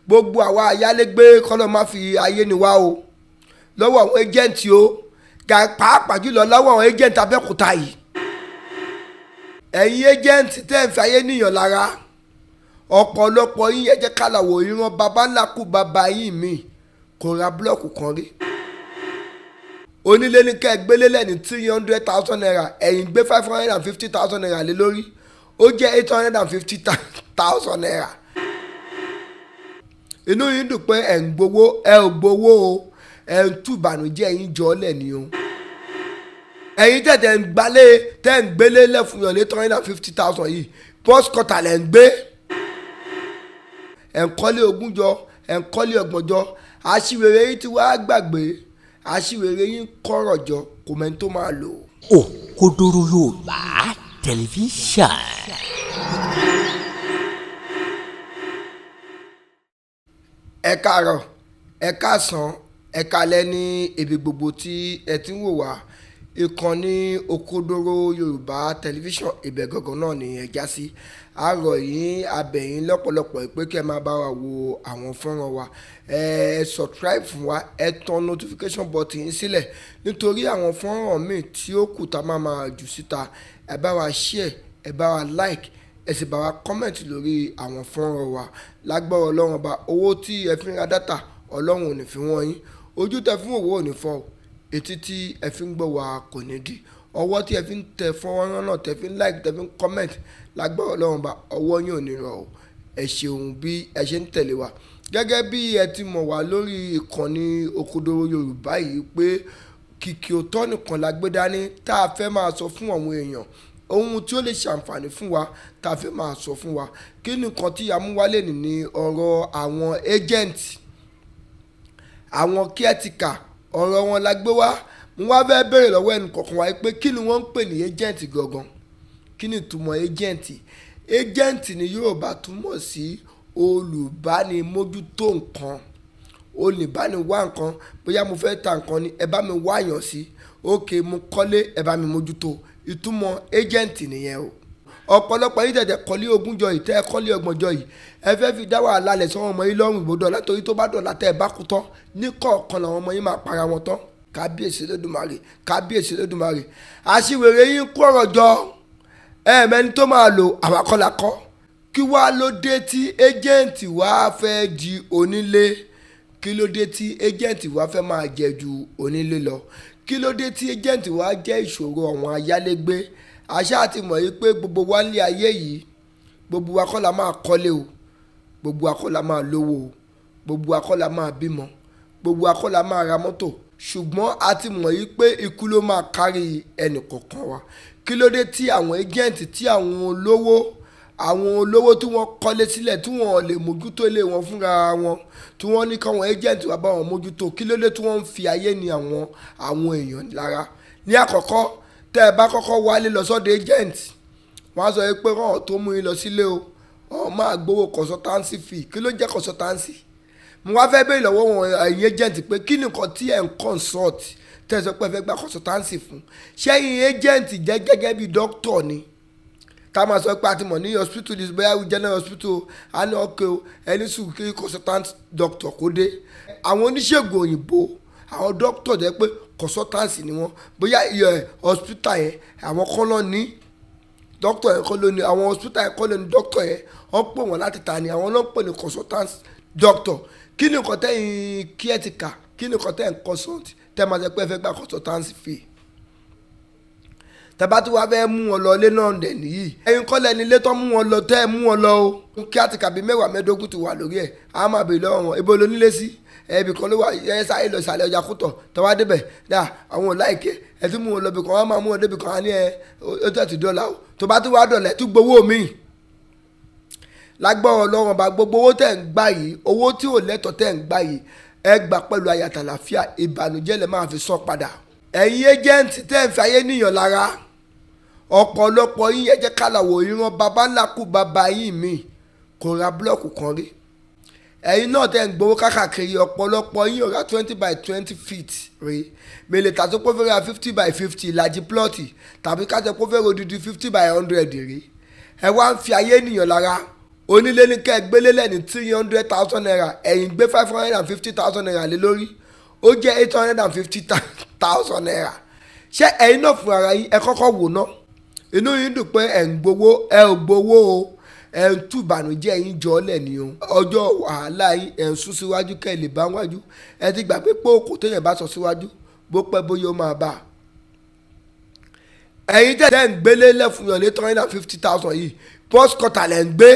Gbogbo àwa ayálégbé, kọ́lọ́ má fi ayé ni wá o lọ́wọ́ àwọn agent o, pàápàá jùlọ lọ́wọ́ àwọn agent Abẹ́òkúta yìí. Ẹ̀yin agent tẹ́ ń fi ayé níyàn lára, ọ̀pọ̀lọpọ̀ yín, ẹ jẹ́ ká làwọ̀ ìran baba ńlá kú baba yín mi kò ra búlọ̀kù kan rí. Onílé ní kẹ́ ẹ gbélé lẹ́ni ₦300,000, ẹ̀yin gbé ₦550,000 lé lórí, ó jẹ́ ₦850,000. Inú yín dùn pé ẹ̀ ń gbowó. Ẹ ò gbowó o, ẹ̀ ń túbànújẹ́ yín jọ ọ́ lẹ̀ ni o. Ẹ̀yin tẹ̀tẹ̀ ń gbalé, tẹ̀ ń gbélé lẹ́fun yàn ní 350,000 yìí, boys quarter lẹ̀ ń gbé. Ẹ̀ ń kọ́lé 20 jọ, ẹ̀ ń kọ́lé 30 jọ. Aṣiwèrè yín ti wá gbàgbé, aṣiwèrè yín kọ̀rọ̀ jọ, kò mẹ́ni tó máa lò. Òkodoro Yorùbá Tẹlifíṣàn. Ẹ káàárọ̀, ẹ káàsán, ẹ káalẹ́ ní ibi gbogbo tí ẹ ti ń wò wá. Ìkànnì Òkodoro Yorùbá Tẹlifíṣàn, ibẹ̀ gangan náà ni ẹ já sí. A rọ̀ yín, a bẹ̀ yín lọ́pọ̀lọpọ̀ pé kí ẹ máa bá wa wo àwọn fọ́nrán wa. Ẹ subscribe fún wa, ẹ tan notification button yín sílẹ̀ nítorí àwọn fọ́nrán míì tí ó kù tá máa máa jù síta. Ẹ bá wa share, ẹ bá wa like, ẹ sì bá wa comment lórí àwọn fọ́nrán wa. Lágbára Ọlọ́run Ọba, owó tí ẹ fi ń ra data, Ọlọ́run ò ní fi wọ́n yín. Ojú tẹ fún òwò ò ní fọ́ o, etí tí ẹ fi ń gbọ́ wa kò ní di, ọwọ́ tí ẹ fi ń tẹ fọ́nrán náà, tẹ fi ń like, tẹ fi ń comment, lágbára Ọlọ́run Ọba, ọwọ́ yín ò ní rọ̀ o. Ẹ ṣeun bí ẹ ṣe ń tẹ̀lé wa. Gẹ́gẹ́ bí ẹ ti mọ̀ wá lórí ìkànnì Òkodoro Yorùbá yìí pé kìkì òótọ́ nìkan la gbé dání tá a fẹ́ máa sọ fún àwọn èèyàn, ohun tí ó lè ṣàǹfààní fún wa tá a fẹ́ máa sọ fún wa. Kí nìkan tí a mú wálé ní ní ọ̀rọ̀ àwọn agent, àwọn caretaker, ọ̀rọ̀ wọn la gbé wá. Mo wá fẹ́ béèrè lọ́wọ́ ẹnì kọ̀ọ̀kan wa pé kí ni wọ́n ń pè ní agent gangan? Kí ni ìtumọ̀ agent? Agent ní Yorùbá túmọ̀ sí olùbánimójútó nǹkan, olùbániwá nǹkan. Bóyá mo fẹ́ ta nǹkan ni, ẹ bá mi wá yàn sí. Okay, mo kọ́lé, ẹ bá mi mójútó. Ìtumọ̀ agent nìyẹn o. Ọ̀pọ̀lọpọ̀ yín tẹ̀tẹ̀ kọ́lé 20 jọ yìí, tẹ́ ẹ kọ́lé 30 jọ yìí, ẹ fẹ́ fi dá wàhálà lẹ̀ sọ́wọ́n ọmọ yín lọ́rùn ìgbòdò látòrí tó bá dọ̀la tẹ́ ẹ bá kú tán, ní kọ̀ọ̀kan làwọn ọmọ yín máa para wọn tán. Kábíyèsí Lódùmarè, kábíyèsí Lódùmarè. Aṣiwèrè yín kó ọ̀rọ̀ jọ, ẹ̀ẹ̀mẹ́ni tó máa lò, àwakọ́lakọ́. Kí wá ló dé tí agent wá fẹ́ di onílé? Kí ló dé tí agent wá fẹ́ máa jẹ ju onílé lọ? Kí ló dé tí agent wá jẹ́ ìṣòro àwọn ayálégbé? Àṣà àti mọ̀ yìí pé gbogbo wa ní ayé yìí, gbogbo wa kọ́ la máa kọ́lé o, gbogbo wa kọ́ la máa lówó o, gbogbo wa kọ́ la máa bímọ, gbogbo wa kọ́ la máa ra mọ́tò, ṣùgbọ́n a ti mọ̀ yìí pé ikú ló máa kárí ẹnì kọ̀ọ̀kan wa. Kí ló dé tí àwọn agent, tí àwọn olówó tí wọ́n kọ́lé sílẹ̀, tí wọ́n lè mójútó ilé wọn fúnra wọn, tí wọ́n ní káwọn agent wá bá wọn mójútó, kí ló dé tí wọ́n ń fi ayé ní àwọn èèyàn lára? Ní àkọ́kọ́, tẹ́ ẹ bá kọ́kọ́ wálé lọ sọ́dọ̀ agent, wọ́n á sọ pé kọ́ tó mú yín lọ sílé o, wọ́n máa gbowó consultancy fee. Kí ló ń jẹ́ consultancy? Mo wá fẹ́ béèrè lọ́wọ́ wọn, ẹ̀yin agent, pé kí ni nǹkan tí ẹ̀ ń consult tẹ́ ẹ sọ pé ẹ fẹ́ gba consultancy fún? Ṣẹ́yìn agent jẹ́ gẹ́gẹ́ bí doctor ni tá a máa sọ pé a ti mọ̀ ní hospital ní bóyá general hospital, a ní okay o, ẹni sùn kí consultant doctor kó dé. Àwọn oníṣègùn òyìnbó, àwọn doctor jẹ́ pé consultancy ni wọ́n. Bóyá hospital yẹn, àwọn kọ́ ló ní doctor yẹn, kọ́ ló ní àwọn hospital yẹn, kọ́ ló ní doctor yẹn, wọ́n pè wọ́n láti ta ni, àwọn ló ń pè ní consultant doctor. Kí ni nǹkan tẹ́yìn caretaker, kí ni nǹkan tẹ́yìn consult tẹ́ máa sọ pé ẹ fẹ́ gba consultancy fee? Tẹ́bá tí wàá fẹ́ mú wọn lọ ilé náà dẹ̀ nìyí, ẹ̀yin kọ́ lẹ́ni ilé tó mú wọn lọ, tẹ́ ẹ mú wọn lọ o. Caretaker bíi 10, 15 ti wà lórí ẹ̀. Á máa bèèrè lọ́wọ́ wọn, ibo ló nílé sí? Ẹbí kan ló wà, ẹ sáré lọ ìsàlẹ̀ ọjà kútọ̀. Tọ́wá débẹ̀ dá, àwọn ò like ẹ. Ẹ tún mú wọn lọ bí kan, wọ́n máa mú wọn débi kan, á ní ẹ ó tẹ̀ tí dọ́là o. Tó bá tún wá dọ̀là, ẹ tún gbowó míì. Lágbára Ọlọ́run Ọba, gbogbo owó tẹ̀ ń gbà yìí, owó tí ò lẹ́tọ̀ọ́ tẹ̀ ń gbà yìí, ẹ gbà pẹ̀lú ayàtàlàfíà, ìbànújẹ́ lẹ máa fi sọ padà. Ẹ̀yin agent tẹ́ ń fi ayé níyàn lára, ọ̀pọ̀lọpọ̀ yín, ẹ jẹ́ ká làwọ̀ ìran baba ńlá kú baba yín mi kò ra búlọ̀kù kan rí. Ẹ̀yin náà tẹ́ ń gbowó kákàkiri, ọ̀pọ̀lọpọ̀ yín ò ra 20 by 20 feet rí. Mèlè tàbí pé ó fẹ́ ra 50 by 50, ìlàjì plot, tàbí ká jẹ́ pé ó fẹ́ ra odidi 50 by 100 rí. Ẹ wá ń fi ayé ènìyàn lára. Onílé ní kẹ́ ẹ gbélé lẹ́ni ₦300,000, ẹ̀yin gbé ₦550,000 lé lórí, ó jẹ́ ₦850,000. Ṣé ẹ̀yin náà fún ara yín, ẹ kọ́kọ́ wò ná. Inú yín dùn pé ẹ̀ ń gbowó, ẹ ò gbowó o, ẹ̀ ń tú ìbànújẹ́ yín jọ ọ́ lẹ̀ ni o. Ọjọ́ wàhálà yín ẹ̀ ń sún síwájú kẹ́ ẹ lè bá wájú. Ẹ ti gbàgbé pé òkú téèyàn bá sọ síwájú, bó pẹ́ bóyá ó máa bá a. Ẹ̀yin tẹ̀ ń gbélé lẹ́fun yàn lé 350,000 yìí, bọ́s kọ́tà lẹ̀ ń gbé,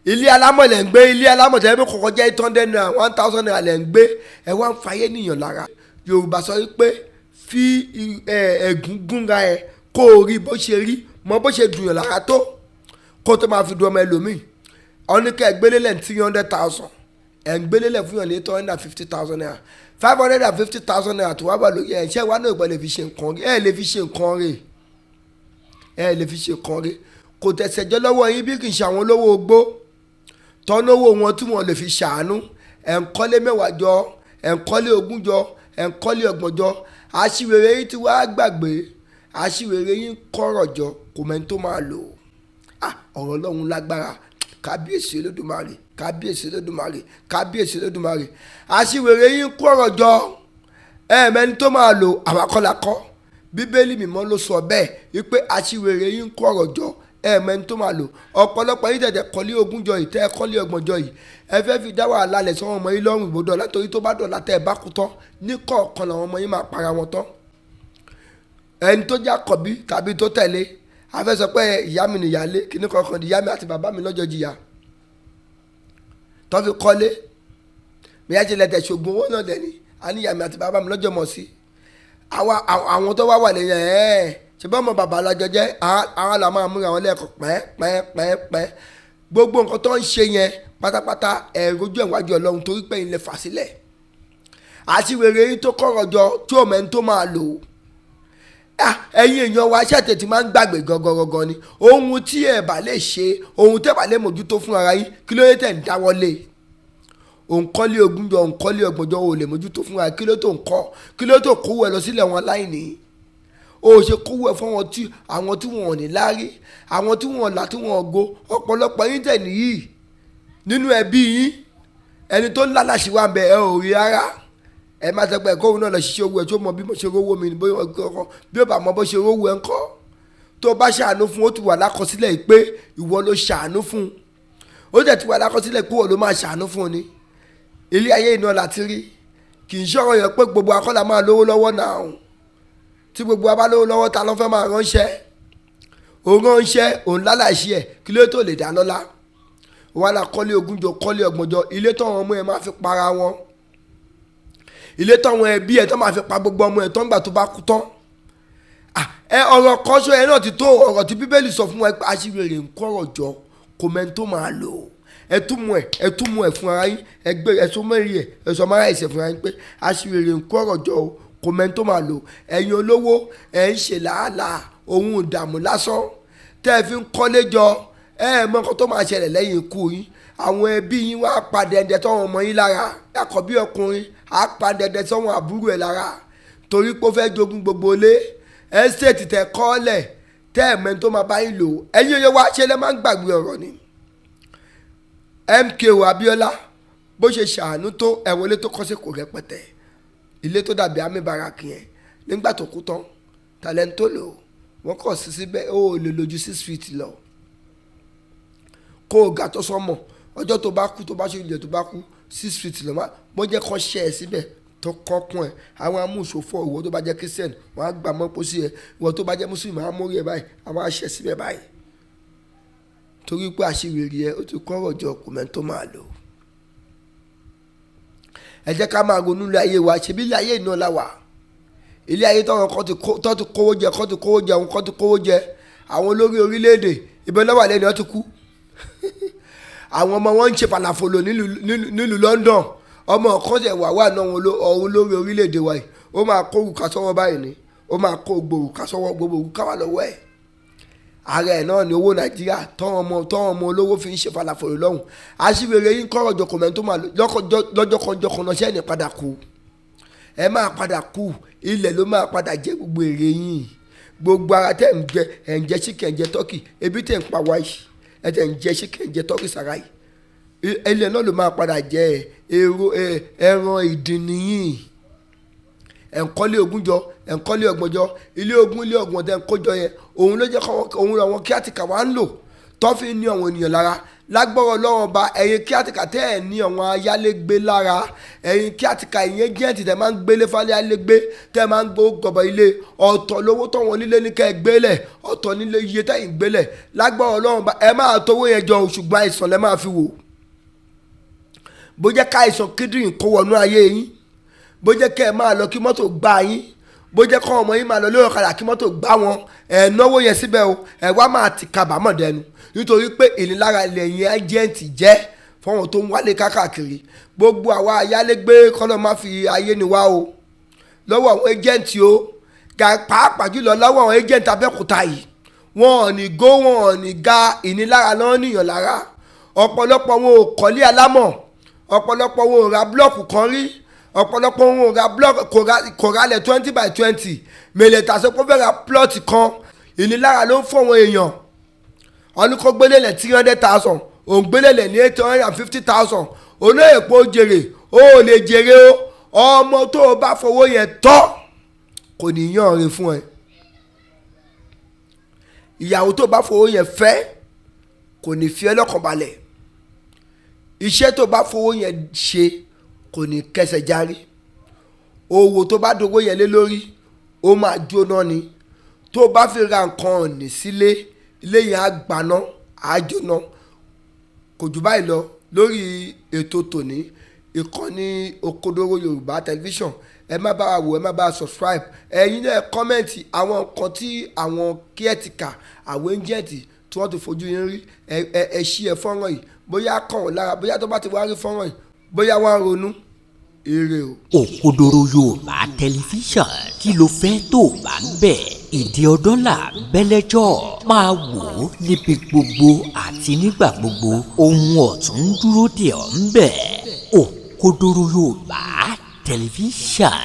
ilé alámọ̀ lẹ̀ ń gbé, ilé alámọ̀ tẹ̀ bí kọ̀kọ́ jẹ́ ₦800, ₦1,000 lẹ̀ ń gbé. Ẹ wá ń fayé nìyàn lára. Yorùbá sọ wípé fi ẹ̀gún gúnra ẹ kó o rí bó ṣe rí, mọ bó ṣe dùn yàn lára tó, kó tó máa fi dùn ọmọ ẹlòmíì. Ọ̀nìkẹ́ gbélé lẹ̀ ń 300,000, ẹ̀ ń gbélé lẹ̀ fún yàn lé ₦850,000, ₦550,000 tó wá wà lórí ẹ̀. Ṣé wàá náà ìgbà lè fi ṣe nǹkan rí? Ẹ̀ lè fi ṣe nǹkan rí, ẹ̀ lè fi ṣe nǹkan rí. Kò tẹ̀sẹ̀ jọ lọ́wọ́ yín bí kì í ṣe àwọn olówó ogbó tọ́nówó wọn tí wọ́n lè fi ṣàánú. Ẹ̀ ń kọ́lé 10 jọ, ẹ̀ ń kọ́lé 20 jọ, ẹ̀ ń kọ́lé 30 jọ. Aṣiwèrè yín ti wá gbàgbé, aṣiwèrè yín kọ́rọ̀ jọ, kò mẹ́ni tó máa lò. Ọ̀rọ̀ Ọlọ́run lágbára. Kábíyèsí Olódùmarè, kábíyèsí Olódùmarè, kábíyèsí Olódùmarè. Aṣiwèrè yín kọ́rọ̀ jọ, ẹ̀ mẹ́ni tó máa lò. Àwa kọ́ la kọ́, Bíbélì mímọ́ ló sọ bẹ́ẹ̀ wípé aṣiwèrè yín kọ́rọ̀ jọ, ẹ̀ mẹ́ni tó máa lò. Ọ̀pọ̀lọpọ̀ yín tẹ̀tẹ̀ kọ́lé 20 jọ yìí, tẹ́ ẹ kọ́lé 30 jọ yìí, ẹ fẹ́ fi dá wàhálà lẹ̀ sọ́wọ́n ọmọ yín lọ́rùn ìbòdó ọ̀la, torí tó bá dọ̀la tẹ́ ẹ bá kú tán, ní kọ̀ọ̀kan làwọn ọmọ yín máa para wọn tán. Ẹni tó jẹ́ àkọ́bí tàbí tó tẹ̀lé a fẹ́ sọ pé ìyá mi nìyálé, kíní kankan ìyá mi àti bàbá mi lọ́jọ́ jìyà tó fi kọ́lé, bí a ti lẹ̀ tẹ̀ ṣògùn owó náà dẹ̀ ni, a ní ìyá mi àti bàbá mi lọ́jọ́ mọ̀ sí. Àwọn tó wá wà lẹ́yìn ẹ̀ ṣe bá ọmọ bàbá lọ́jọ́ jẹ́, àwọn là máa múra wọn lẹ́ẹ̀kọ́ pẹ́ pẹ́ pẹ́ pẹ́. Gbogbo nǹkan tó ń ṣe yẹn pátápátá ẹ̀ rojú ẹ̀ wájú Ọlọ́run torí pé ilẹ̀ fà sílẹ̀. Àti wèrè yín tó kọ̀rọ̀ jọ tí ò mẹ́ni tó máa lò ó. Ẹ̀yin èèyàn wa ṣe tètè máa ń gbàgbé gangan ni. Ohun tí ẹ bá lè ṣe, ohun tẹ́ bá lè mójútó fún ara yín, kí ló dé tẹ̀ ń dáwọ́lé? Òun kọ́lé 20 jọ, òun kọ́lé 30 jọ, ò lè mójútó fún ara, kí ló tó ń kọ́? Kí ló tó kówó ẹ lọ sílẹ̀ wọn láìní? O ṣe kówó ẹ fún àwọn tí wọn ò ní láárí, àwọn tí wọn ò là, tí wọn ò go. Ọ̀pọ̀lọpọ̀ yín tẹ̀ nìyí nínú ẹbí yín, ẹni tó ń lálàsí wa ń bẹ ẹ ò rí rárá. Ẹ má sọ pé ẹ̀kọ́ òun náà lọ ṣiṣẹ́ owó ẹ tó mọ bí mo ṣe rówó mi, bóyá bí ó bá mọ bó ṣe rówó ẹ ń kọ́. Tó bá ṣàánú fún, ó ti wà lákọsílẹ̀ pé ìwọ ló ṣàánú fún. Ó dẹ̀ ti wà lákọsílẹ̀ pé ìwọ ló máa ṣàánú fún ni. Ilé ayé iná la ti rí. Kì í ṣọ̀rọ̀ yẹn pé gbogbo akọ́là máa lówó lọ́wọ́ náà. Tí gbogbo wa bá lówó lọ́wọ́, ta ló fẹ́ máa ránṣẹ́? Òun ránṣẹ́, òun lálàṣí ẹ̀, kí ló tó lè dá lọ́lá? Wà á kọ́lé 20 jọ, kọ́lé 30 jọ, ilé táwọn ọmọ ẹ máa fi para wọn. Ilé táwọn ẹbí ẹ tó máa fi pa gbogbo ọmọ ẹ tó ń gbà tó bá kú tán. Ẹ ọ̀rọ̀ kọ́ṣọ́ ẹ náà ti tó ọ̀rọ̀ tí Bíbélì sọ fún wa pé aṣiwèrè ń kọ́rọ̀ jọ, kò mẹ́ni tó máa lò. Ẹ túmọ̀ ẹ, ẹ túmọ̀ ẹ fún ara yín, ẹ gbé ẹ sọ mẹ́rin ẹ, ẹ sọ mara ẹ̀sẹ̀ fún ara yín pé aṣiwèrè ń kọ́rọ̀ jọ o, kò mẹ́ni tó máa lò. Ẹ̀yin olówó ẹ ń ṣe làálàá ohun ìdààmú lásán tẹ́ ẹ fi ń kọ́lé jọ, ẹ mọ nǹkan tó máa ṣẹlẹ̀ lẹ́yìn ikú yín. Àwọn ẹbí yín wá pa dẹ̀ndẹ̀ tọ́wọ́n ọmọ yín lára. Àkọ́bí ọkùnrin á pa dẹ̀ndẹ̀ tọ́wọ́n àbúrò ẹ̀ lára torí pé ó fẹ́ jogún gbogbo ilé. Ẹ́stéètì tẹ kọ́lẹ̀ tẹ́ ẹ̀ mẹ́ni tó máa bá yín lò. Ẹ̀yin òye wa ṣe lẹ́ máa ń gbàgbé ọ̀rọ̀ ni. MKO Abiola bó ṣe ṣàánú tó ẹ̀wọ̀lé tó kọ́ sí kò rẹpẹtẹ. Ilé tó dàbí army barrack yẹn nígbà tó kú tán, talent tó lò wọ́n kọ̀ sí síbẹ̀, ó lè lò ju 6 feet lọ. Kó o ga tó sọ́mọ̀, ọjọ́ tó bá kú, tó bá ṣe ilẹ̀ tó bá kú, 6 feet lọ má bó jẹ́ kó ṣẹ́ ẹ síbẹ̀ tó kọ́kún ẹ̀. Àwọn amúṣòfò ìwọ tó bá jẹ́ Christian wọ́n á gbà mọ́ pósí ẹ, ìwọ tó bá jẹ́ Muslim wọ́n á mórí ẹ báyìí, àwọn á ṣẹ́ síbẹ̀ báyìí. Torí pé aṣiwèrè ẹ ó ti kọ́rọ̀ jọ, kò mẹ́ni tó máa lò. Ẹ jẹ́ ká máa ronú ilé ayé wa, ṣebí ilé ayé iná la wà. Ilé ayé táwọn kan ti kó, tó ti kówó jẹ, kan ti kówó jẹ, àwọn kan ti kówó jẹ. Àwọn olórí orílẹ̀-èdè ibẹ̀ lọ́wọ́ àlẹ́ ni wọ́n ti kú. Àwọn ọmọ wọn ń ṣe falafolo nílùú London. Ọmọ kan ṣẹ̀ wà wà náà wọn olórí orílẹ̀-èdè wa yìí. Ó máa kó òrùka sọ́wọ́ báyìí ni. Ó máa kó gbogbo òrùka sọ́wọ́, gbogbo òrùka wà lọ́wọ́ ẹ̀. Ààrẹ ẹ̀ náà ni owó Nàìjíríà tọ́wọ́n ọmọ olówó fi ń ṣe falafolo lọ́hùn. Aṣiwèrè yín kọ́rọ̀ jọ kọ̀mẹ́ntó máa lò lọ́jọ́ kan jọ kan náà ṣẹ́ ní padà kú. Ẹ máa padà kú, ilẹ̀ ló máa padà jẹ gbogbo èrè yín. Gbogbo ara tẹ́ ń jẹ, ẹ̀ ń jẹ chicken, ẹ̀ ń jẹ turkey, ebi tẹ́ ń pa wá yìí. Ẹ tẹ̀ ń jẹ chicken, jẹ turkey sára yìí, ilẹ̀ náà ló máa padà jẹ èrò ẹran ìdin nìyí. Ẹ̀ ń kọ́lé 20 jọ, ẹ̀ ń kọ́lé 30 jọ, ilé 20, ilé 30 tẹ̀ ń kó jọ yẹn, òun ló jẹ́ kọ́ òun làwọn caretaker wa ń lò tó fi ní àwọn ènìyàn lára. Lágbọ́rọ̀ lọ́wọ́ ba ẹ̀yin caretaker tẹ́ ẹ̀ ní àwọn ayálégbé lára, ẹ̀yin caretaker ìyẹn agent tẹ́ máa ń gbélé fálẹ́ ayálégbé, tẹ́ máa ń gbó gọ̀bọ̀ ilé. Ọ̀tọ̀ lówó tọ́wọ́n onílé ní kẹ́ ẹ gbélẹ̀, ọ̀tọ̀ nílé iye tẹ́yìn gbélẹ̀. Lágbọ́rọ̀ lọ́wọ́ ba, ẹ máa tówó yẹn jọ, ṣùgbọ́n àìsàn lẹ́ máa fi wò. Bó jẹ́ káìsàn kíndìnrín kó wọnú ayé yín, bó jẹ́ kẹ́ ẹ máa lọ kí mọ́tò gbá yín, bó jẹ́ kọ́ ọmọ yín máa lọ lórí ọ̀kadà kí mọ́tò gbá wọn, ẹ̀ náwó yẹn síbẹ̀ o, ẹ̀ wá máa ti kábàámọ̀ dẹnu, nítorí pé ìnilára lẹ́yìn agent jẹ́ fáwọn tó ń wálé káàkiri. Gbogbo àwa ayálégbé, kọ́nà má fi ayé ni wá o lọ́wọ́ àwọn agent o, pàápàá jùlọ lọ́wọ́ àwọn agent Abẹ́òkúta yìí. Wọn ò ní gó, wọn ò ní ga, ìnilára náà níyàn lára. Ọ̀pọ̀lọpọ̀ wọn ò kọ́lé alámọ̀, ọ̀pọ̀lọpọ̀ wọn ò ra block kan rí, ọ̀pọ̀lọpọ̀ wọn ò ra block, kò ralẹ̀ 20 by 20 mèlè tàṣe kó fẹ́ ra plot kan. Ìnilára ló ń fún àwọn èèyàn. Wọn ní kó gbélé lẹ̀ 300,000, òun gbélé lẹ̀ ní 850,000. Olóyèpọ̀ jèrè, ó lè jèrè o. Ọmọ tó o bá fowó yẹn tọ́ kò ní yàn re fún ẹ. Ìyàwó tó o bá fowó yẹn fẹ́ kò ní fi ẹ́ lọ́kàn balẹ̀. Iṣẹ́ tó o bá fowó yẹn ṣe kò ní kẹsẹ̀ járí. Owó tó bá dowó yẹn lé lórí, ó máa jóná ni. Tó o bá fi ra nǹkan ọ̀nì sílé, ilé yẹn á gbaná, á jóná. Kò jù báyìí lọ lórí ètò tòní. Ìkànnì Òkodoro Yorùbá Tẹlifíṣàn, ẹ má bá wa wò, ẹ má bá wa subscribe. Ẹ̀yin náà comment àwọn nǹkan tí àwọn caretaker, àwọn agent tí wọ́n ti fojú yín rí. Ẹ ṣí ẹ fọ́nrán yìí, bóyá kàn wọ́n lára, bóyá tó bá ti wá rí fọ́nrán yìí, bóyá wọ́n á ronú. Ire o. Òkodoro Yorùbá Tẹlifíṣàn, kí ló fẹ́ tó bá ń bẹ̀? Ìdí ọdọ́là bẹ́lẹ́jọ́ máa wò ó níbi gbogbo àti nígbà gbogbo. Ohun ọ̀tún ń dúró dè ọ́ ń bẹ̀. Òkodoro Yorùbá Tẹlifíṣàn.